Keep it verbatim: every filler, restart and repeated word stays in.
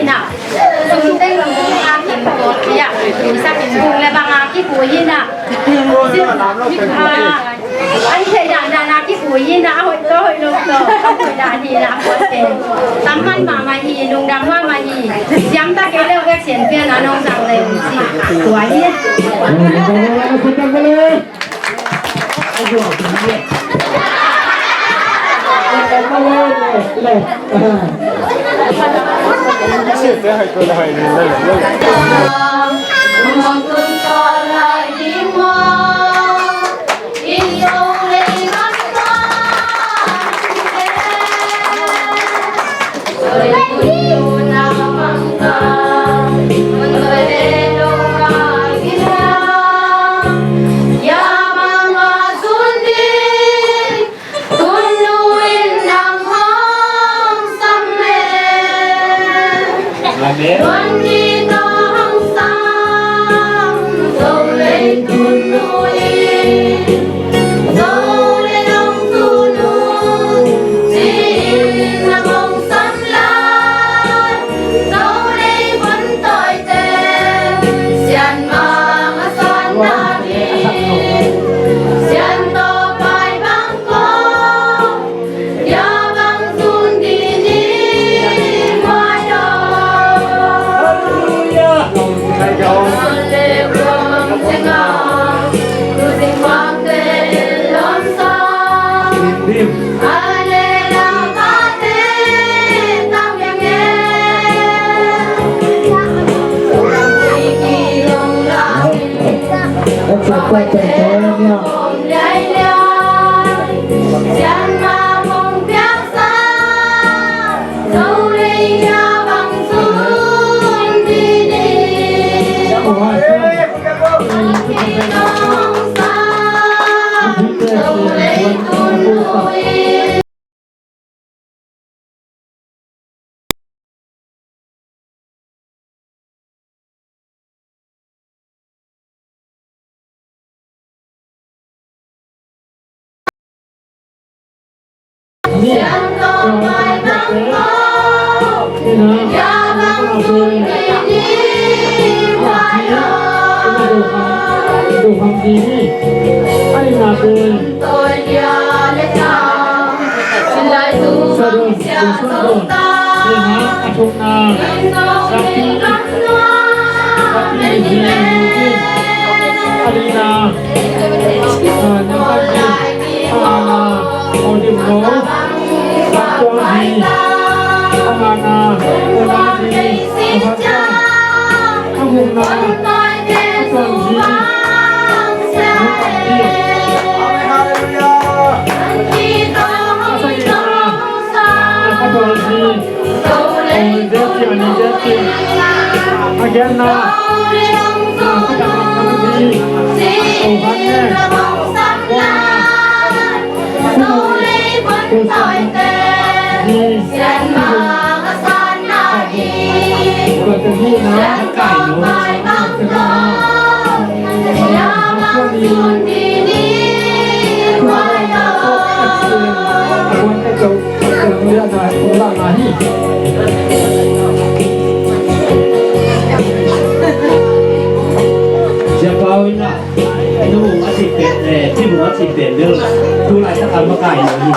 Na, sum teng lam kung a kipu, ya, sum sa kin kung le bang a kipu hi na. Sum, ah, an thei dan dan a kipu hi na, a hoih to, hoih lo to, a hoih dan hi na, a hoih pen. Tam man mahmah hi, lungdam mahmah hi. Siam ta kei le vek sian pian a nong zang le si. Tua hi. Amen. Sia Pau in ah, nu a cih pen, eh, ci bu a cih pen deuh, tu laitak a makai lo hi.